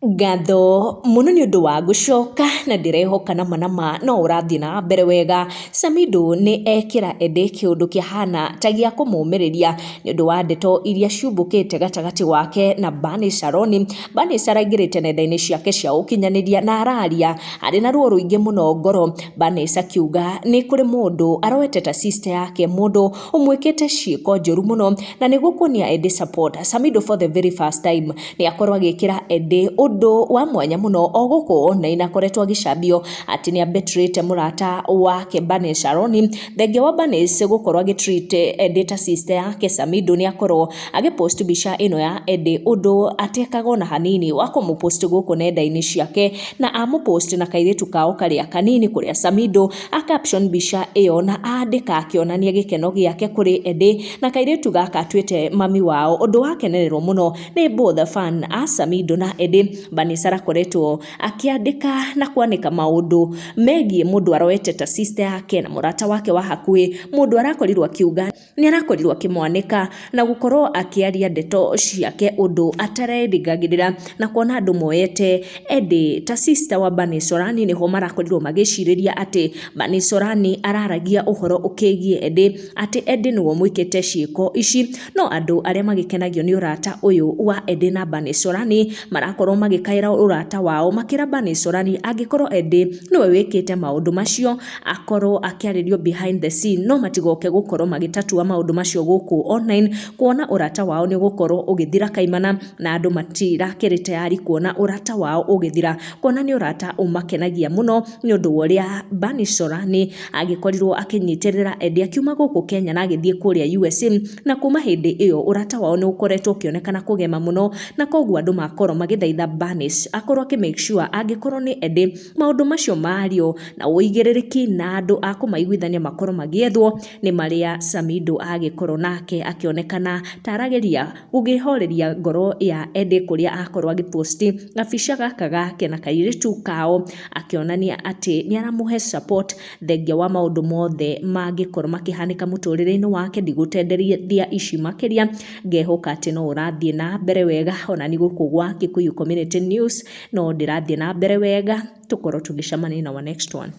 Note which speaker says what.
Speaker 1: Ngatho mũno nĩ ũndũ wa gũcoka na ndĩrehoka nama nama no ũrathiĩ na mbere wega. Samidoh nĩ ekĩra Edday kĩũndũ kĩhana ta gĩa kũmũmĩrĩria nĩ ũndũ wa ndeto iria ciumbũkĩte gatagatĩ wake na Bernice Aroni. Bernice araingĩrĩte nenda-inĩ ciake cia ũkinyanĩria na araria arĩ na ruo rũingĩ mũno ngoro. Bernice akiuga nĩ kũrĩ mũndũ aroete ta sister yake, mũndũ ũmwĩkĩte ciĩko njũru mũno na nĩguo kuonia Edday support. Samidoh for the very first time nĩ akorwo agĩkĩra Edday ũndũ wa mwanya mũno o gũkũ online akoretwo agĩcambio atĩ nĩ abetrĩte mũrata wake Bernice Aroni. Thengia wa Bernice gũkorwo agĩ treat Edday ta sister yake, Samidoh nĩ akorwo agĩ post mbica ĩno ya Edday ũndũ atekaga ona hanini wa kũmũ post gũkũ nenda-inĩ ciake, na amũ post na kairĩtu kao karĩa kanini, kũrĩa Samidoh a caption mbica ĩyo na andĩka akĩonania gĩkeno gĩake kũrĩ Edday na kairĩtu gaka atuĩte mami wao, ũndũ wakenererwo mũno nĩ both fan a Samidoh na Edday. Bernice arakoretwo akĩandĩka na kwanĩka maũndũ megiĩ mũndũ aroete ta sister yake na mũrata wake wa hakuhĩ, mũndũ arakorirwo akiuga nĩ arakorirwo akĩmwanĩka na gũkorwo akĩaria ndeto ciake ũndũ atarerĩgagĩrĩra, na kuona andũ moete Edday ta sister wa Bernice Orani nĩho marakorirwo magĩcirĩria atĩ Bernice Orani araragia ũhoro ũkĩgiĩ Edday, atĩ Edday nĩwe ũmwĩkĩte ciĩko ici. No andũ arĩa magĩkenagio nĩ ũrata ũyũ wa Edday na Bernice Orani marakorwo magĩkaĩra ũrata wao, makĩra Bernice Orani angĩkorwo Edday nĩwe wĩkĩte maũndũ macio akorwo akĩarĩrio behind the scene, no matigoke gũkorwo magĩtatua maũndũ macio gũkũ online, kuona ũrata wao nĩ ũgũkorwo ũgĩthira kaimana na andũ matirakĩrĩ tayari kuona ũrata wao ũgĩthira, kuona nĩ ũrata ũmakenagia mũno nĩ ũndũ wa ũrĩa Bernice Orani agĩkorirwo akĩnyitĩrĩra Edday akiuma gũkũ Kenya na agĩthiĩ kũrĩa USA, na kuma hĩndĩ ĩyo ũrata wao nĩ ũkoretwo ũkĩonekana kũgema mũno, na koguo andũ makorwo magĩthaitha Bernice akorwo akĩ make sure angĩkorwo nĩ Edday maũndũ macio mario na ũigĩrĩrĩki na andũ a kũmaiguithania makorwo magĩethwo nĩ marĩa Samidoh agĩkorwo nake akĩonekana ta arageria gũkĩhoreria ngoro ya Edday, kũrĩa akorwo agĩ post gabica gaka gake na kairĩtu kao akĩonania atĩ nĩ aramũhe support thengia wa maũndũ mothe mangĩkorwo makĩhanĩka mũtũrĩre-inĩ wake. Ndigũtenderithia ici makĩria, ngehoka atĩ no ũrathiĩ na mbere wega ona nĩ gũkũ gwa Kikuyu Community News no ndĩrathiĩ na mbere wega, tũkorwo tũgĩcemania na our next one.